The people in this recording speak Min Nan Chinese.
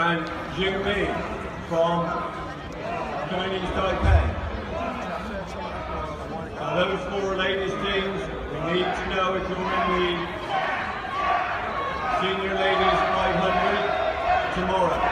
And Jing Mi from Chinese Taipei. Now, those four ladies teams, we need to know if you're in the senior ladies 500 tomorrow.